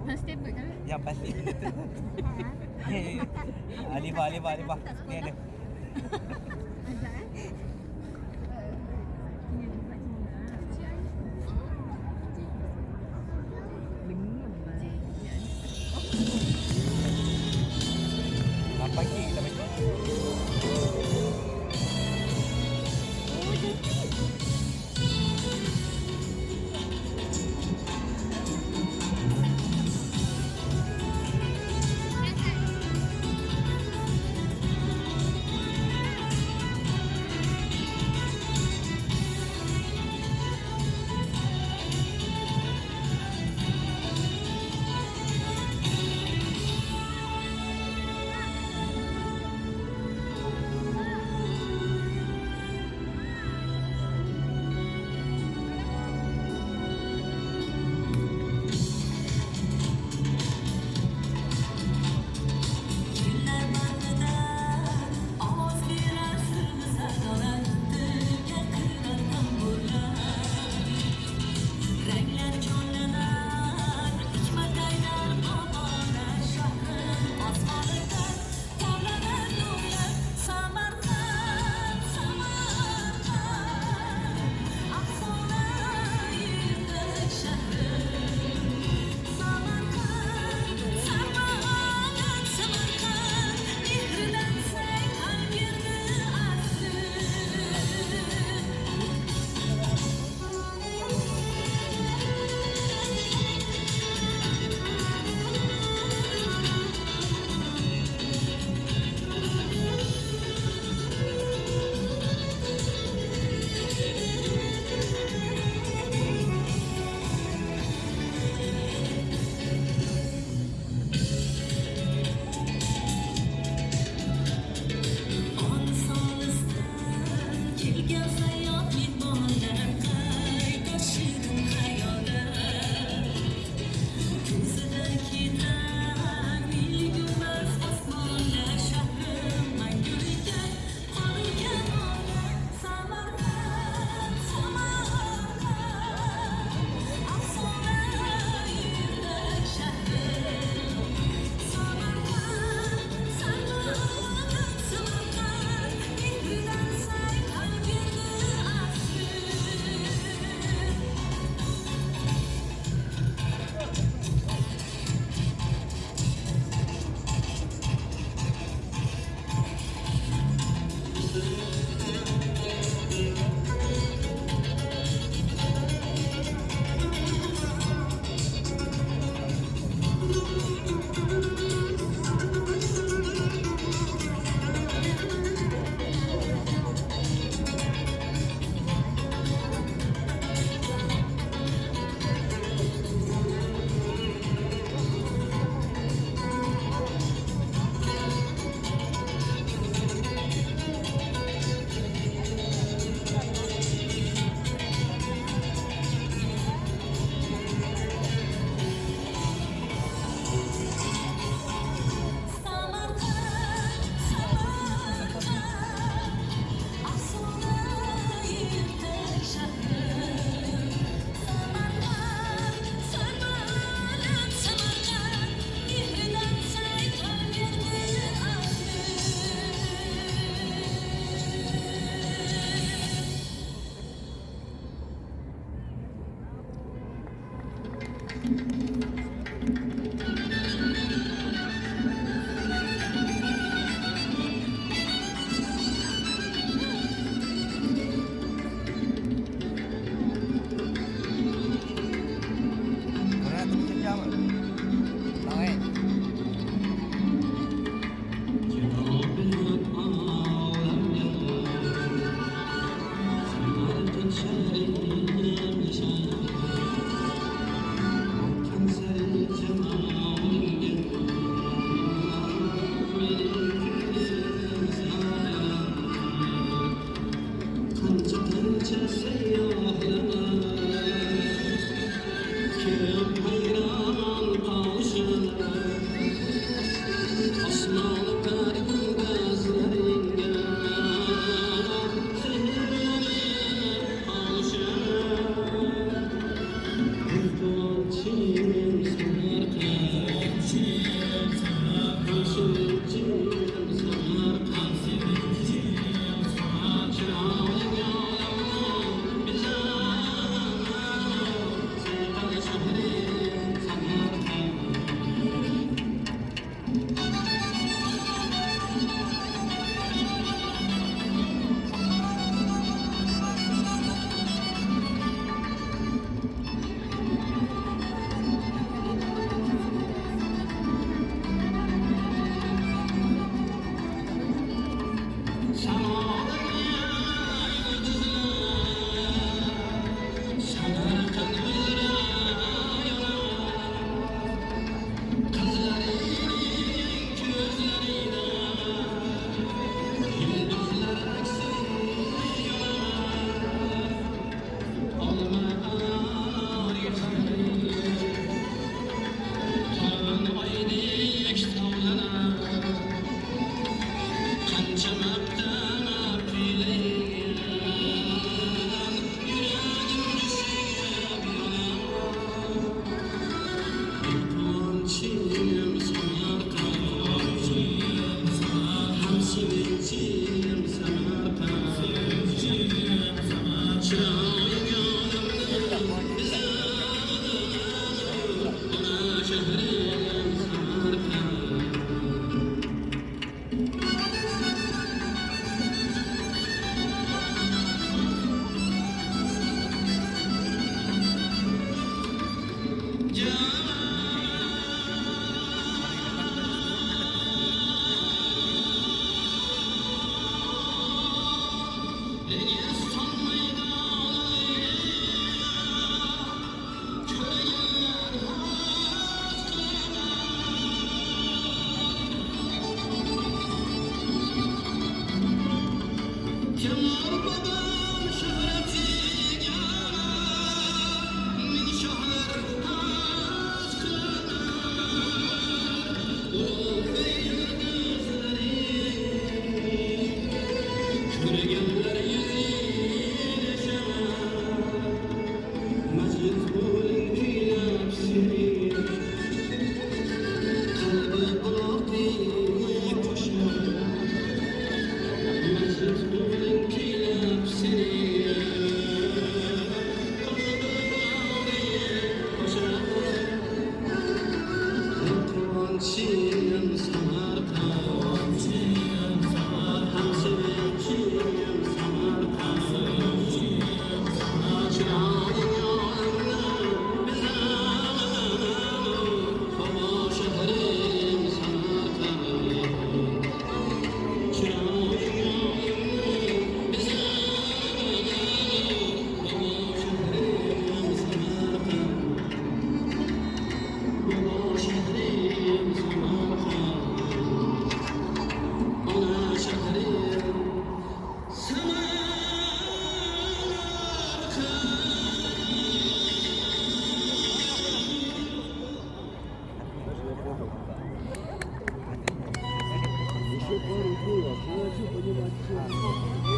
Unstable kan? Yang pasti benda tu. Alifah, Alifah, Alifah. Ni ada. Ajak eh. Ini ada tempat sini lah. Lengan lah. 8K kita bagi. Oh, cantik. Gullar bag'rida ovoz berar sirli sadolar, dilga kirar tamburlar. Ranglar jonlanar, hikmat aylar bobolar shahrim osmonida tovlanar nurlar. Samarqand, Samarqand, afsona yillik shahrim. Samarqand, Samarqand, Samarqand, mehridan sayqal berdi asr. Olis-olisdan kelgan sayyoh mehmonlar qayta shirin xayollar. Ko'zidan ketar milliy osmonlar shahrim mangulikka qolgan olam. Samarqand, Samarqand, afsona yillik shahrim. Samarqand, Samarqand, Samarqand, mehridan sayqal berdi asr. Samarqand, Samarqand, afsona yillik shahrim. Samarqand, Samarqand, Samarqand, mehridan sayqal berdi asr. Korang nak tunggu sejam ke? Tak kan? Qancha qancha sayyohlar kirib hayron. Еще пару дней, а хочу понимать, что.